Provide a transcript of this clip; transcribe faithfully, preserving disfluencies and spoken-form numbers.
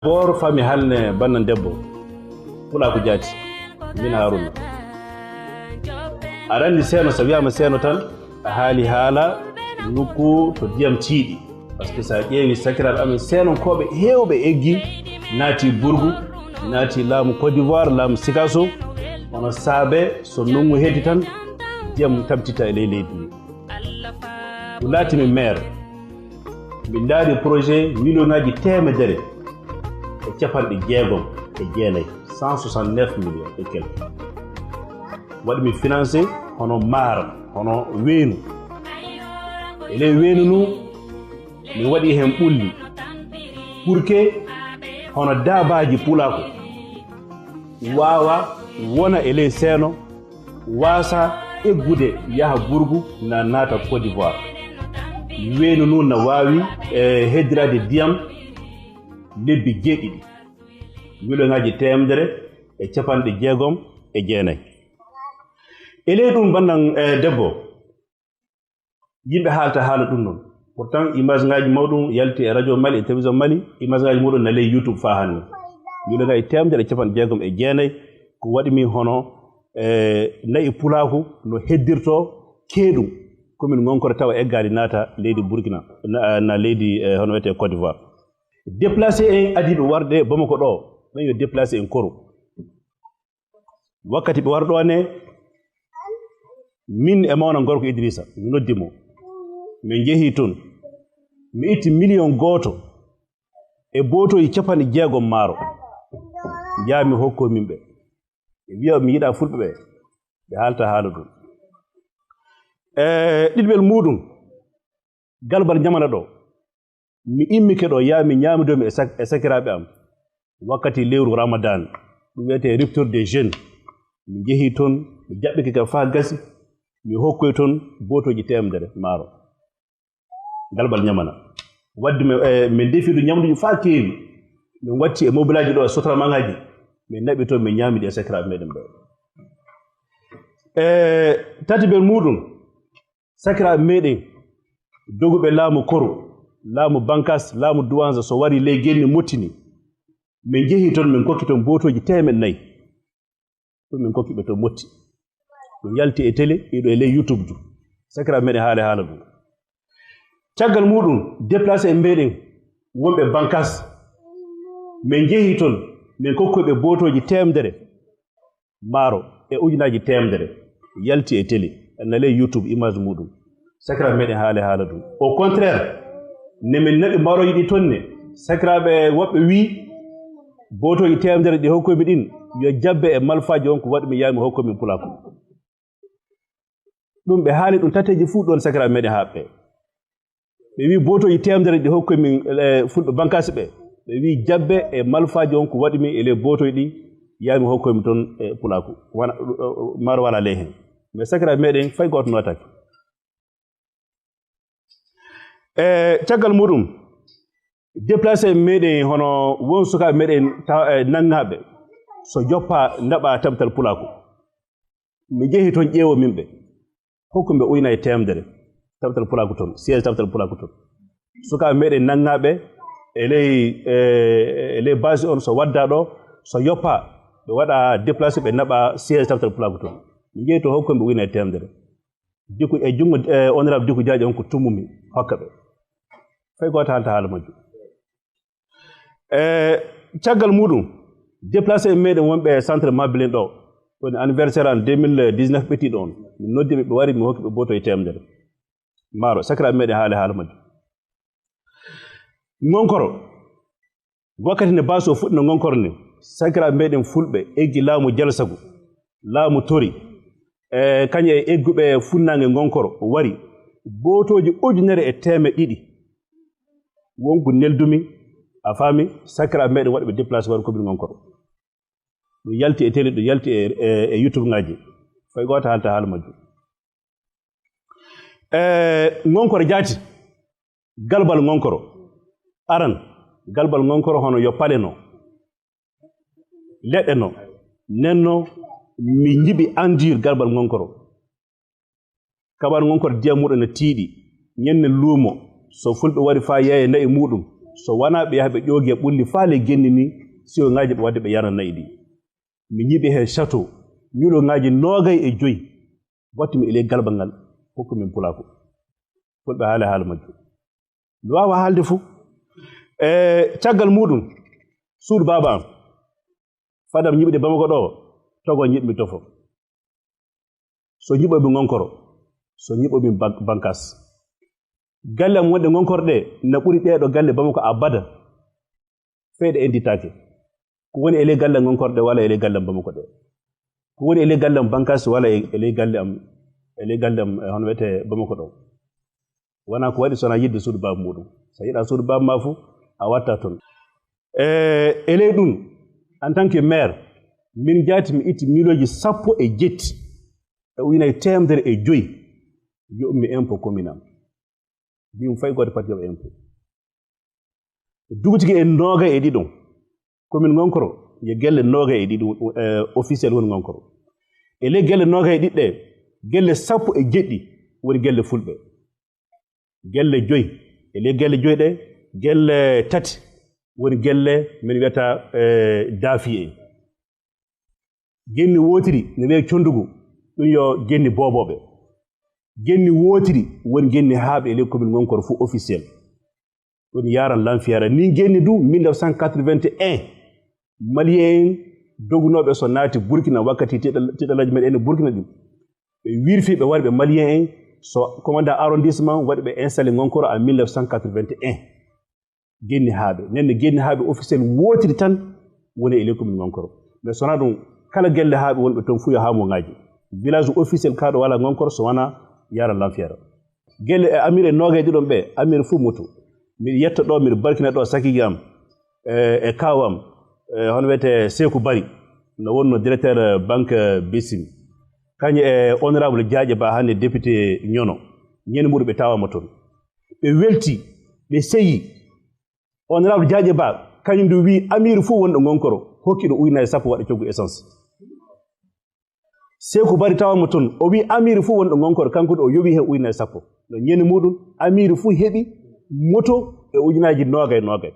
D'abord, fami halne bannan debbo. Pulaaku jaati. Min Haruna. Aɗa anndi seeno, so wiyaama seeno tan, a haali haala nokku to ndiyam tiiɗi. Parce que so a ƴeewi sakiraaɓe amen seenonkooɓe heewɓe eggi, naati Burgu, naati laamu Côte d'Ivoire, laamu Sikaso, hono saabe so nonngu heddi tan, ndiyam tabitita e ley leydi ndi. Ko laati mi maire, mi ndaari projet million ngaaji teemedere e capanɗe jeegom e jeenayi, cent soixante-neuf millions et quelques. Waɗi mi financé hono maar, hono weenu. E ley weenu ndu, mi waɗi heen ɓulli. Pour que hono daabaaji pulaaku waawa wona e ley seeno, waasa eggude yaha Burgu na naata Côte d'Ivoire. Weenu ndu na waawi, e, heddiraade ndiyam lebbi jeeɗiɗi. Million ngaaji teemedere e capanɗe jeegom e jeenayi. E ley ɗum, bannan, e, debbo, yimɓe haalta haala ɗum noon. Pourtant, image ngaaji mawɗum yalti e radio Mali, e télévision Mali, image ngaaji muɗum na ley YouTube faa hannde. Million ngaaji teemedere e capanɗe jeegom e jeenayi, ko waɗi mi hono, e, na'i pulaaku no heddirtoo keeɗum. Commune Ngonkore tawa eggaali naata leydi Burkina, na, na leydi, e, hono wiyetee Côte d'Ivoire. Déplacé en adiiɓe warde Bamako ɗo, ɓen yo déplacé en Koro. Wakkati ɓe wari ɗo ne, min e mawna gorko Idrissa, mi noddi mo. Min njehi toon. Mi itti miliyon gooto e bootooji capanɗe jeegom maaro. Njaami hokko min ɓe. Ɓe wiya mi yiɗa fulɓe ɓe. Ɓe haalta haala ɗum. E ɗiɗɓel muɗum, Galbal Ñamana ɗo. Mi immike ɗo, yaa mi ñaamidomi e sak-, e sakiraaɓe am. Wakkati lewru Ramadan, ɗum wiyetee rupture des jeûnes. Mi njehi toon, mi jaɓɓike ka faa gasi, mi hokkoy toon bootooji teemedere maaro. Galbal Ñamana. Wadde mi, e, min ndefi ɗum ñamduuji faa keewi. Min watti e mobilaaji ɗo e Sotramangaji. Min naɓi toon, min ñaamidi e sakiraaɓe meɗen ɓe. E, tati ɓen muɗum, sakiraaɓe meɗen, doguɓe laamu Koro, laamu Bankas, laamu Duwanza, so wari ley genne Mottini, min njehi toon, min kokki toon bootooji teemeɗɗe nayi. Ɗum min kokki ɓe to Motti. Ɗum yalti e télé, iɗo e ley YouTube du. Sakiraaɓe meɗen haale haala ɗum. Caggal muɗum, déplacé en meɗen wonɓe Bankas. Min njehi toon, min kokkoy ɓe bootooji teemedere maaro e ujunaaji teemedere. Yalti e télé, na ley YouTube image muɗum. Sakiraaɓe meɗen haale haala ɗum. Au contraire, ne min naɓi maarooji ɗi toon ne, sakiraaɓe woɓɓe wii, bootooji teemedere ɗi hokkoy mi ɗin, yo jabbe e malfaaji on ko waɗi mi yaami hokkoy min pulaaku. Ɗum ɓe haali ɗum tateeji fuu ɗoon sakiraaɓe meɗen haaɓɓe. Ɓe wii bootooji teemedere ɗi hokkoy min, e, fulɓe Bankaasi ɓe. Ɓe wii jabbe e malfaaji on ko waɗi mi e ley bootooji ɗi yaami hokkoy mi toon e pulaaku. Wana, maaro wala ley heen. Mais sakiraaɓe meɗen fay gooto nootaaki. E caggal muɗum, déplacé meɗen hono won sukaaɓe meɗen ta-, e, nanngaɓe, so joppa naɓa tabital pulaaku. Mi jehi toon ƴeewo min ɓe. Hokku ɓe ujunaaji teemedere. Tabital pulaaku toon, siège tabital pulaaku toon. Sukaaɓe meɗen nanngaɓe e ley, e, e ley base on so wadda ɗo, so yoppa, ɓe waɗa déplacé ɓe naɓa siège tabital pulaaku toon. Mi jehi toon hokku ɓe ujunaaji teemedere. Dikku e junngo, e, honorable Dikku Jaaji on ko tummumi hokka ɓe. Fay gooto haalta haala majjum. E, caggal muɗum, déplacé en meɗen wonɓe e centre Mabilin ɗo, woni anniversaire an deux mille dix-neuf ɓettiiɗo on. Min noddi ɓe, ɓe wari, mi hokki ɓe bootooji teemedere. Maaro, sakiraaɓe meɗen haale haala majjum. Ngonkoro, wakkati nde base o fuɗɗino Ngonkoro nde, sakiraaɓe meɗen fulɓe eggi laamu Jalsagu, laamu Tori, e kañum e egguɓe funnaange Ngonkoro wari, bootooji ujunere e teemeɗɗe ɗiɗi. Wonko neldumi, a faami, sakiraaɓe meɗen waɗi ɓe déplacé wari commune Ngonkoro. Ɗum yalti e télé, ɗum yalti e, e, e YouTube ngaji. Fay gooto haalta haala majjum. E, Ngonkoro jaati, galbal Ngonkoro. Aran, galbal Ngonkoro hono yo pale no. Leɗɗe no. Nenno, mi njiɓi andir galbal Ngonkoro. Kabaaru Ngonkoro diyam muɗum no tiiɗi. Ñenne luumo, so fulɓe wari faa yeeya na'i muɗum, So wanaa ɓe yaha ɓe ƴoogi e ɓulli faale genni ni, siwongaaji ɓe waɗde ɓe yarna nayi ɗi. Mi ñiɓi heen château, miliyongaaji noogay e joyi, waɗtumi e ley galba ngal, hokku min pulaaku. Fulɓe haala haala majjum. Mi waawa haalde fof. E caggal muuɗum, suudu baaba am, fadam ñiɓde Bamako ɗo, togo ñiɓmi tofo. So ñiɓomi Ngonkoro, so ñiɓomi Bank-, Bankas. Galle am wonɗe Ngonkoro ɗe, na ɓuri ɗee ɗo galle Bamako abada. Feyde en dittaake. Ko woni e ley galle am Ngonkoro ɗe, wala e ley galle am Bamako ɗe. Ko woni e ley galle am Bankas, wala e, e ley galle am, e ley galle am, e hono wiyetee Bamako ɗo. Wonaa ko waɗi so wonaa yiɗde suudu baaba muuɗum. So a yiɗaa suudu baaba maa fof, a watta toon. E, e ley ɗum, en tant que maire, min jaati mi itti miliyonji sappo e jetti e ujunaaji teemedere e joyi, yoɓmi impôt commune am. Mbimi fay gooto pati yoɓa impôt. Dugutigi en noogay e ɗiɗon. Commune Ngonkoro, yo gelle noogay e ɗiɗi, eh, officiel woni Ngonkoro. E ley gelle noogay e ɗiɗi ɗe, gelle sappo e jeɗɗi woni gelle fulɓe. Gelle joyi, e ley gelle joyi ɗe, gelle tati woni gelle min wiyata, eh, daafi en. Genni wootiri ne wiyee Condugu, ɗum yo genni boobooɓe. Genni wootiri woni genni haaɓe e ley commune Ngonkoro fof officiel. Ɗum yaran Lanfiara. Ni genni du mille neuf cent quatre-vingt-un, Malien en dogunooɓe so naati Burkina wakkati tiɗal-, tiɗalaaji men en e Burkina ɗin. Ɓe wirfi ɓe wari ɓe Malien en so commandant arrondissement waɗi ɓe installé Ngonkoro en mille neuf cent quatre-vingt-un. Genni haaɓe. Nden ne genni haaɓe officiel wootiri tan woni e ley commune Ngonkoro. Mais so wonaa ɗum, kala gelle haaɓe wonɓe toon fof yo haamu ngaaji. Village officiel kaaɗo wala Ngonkoro so wonaa yaran Lanfiara. Gelle e amir e noogay ɗiɗon ɓe, amir fof moto. Miɗo yetta ɗo, miɗo barkina ɗo sakkiijo am, e, e kaaw am, e, hono wiyetee Seeku Bari, no wonno directeur, eh, banque, eh, Besim. Kañum e honorable Jaaƴe Ba, hannde député Ñono. Ñande muɗum ɓe tawaama toon. Ɓe welti, ɓe seyi. Honorable Jaaƴe Ba, kañum du wii amiiru fof wonɗo Ngonkoro, hokki ɗo ujunaaji sappo waɗa coggu essence. Seeku Bari tawaama toon, o wii amiiru fof wonɗo Ngonkoro, kanko du o yoɓi heen ujunaaji sappo. No ñande muɗum, amiiru fof heɓi moto e ujunaaji noogay, noogay.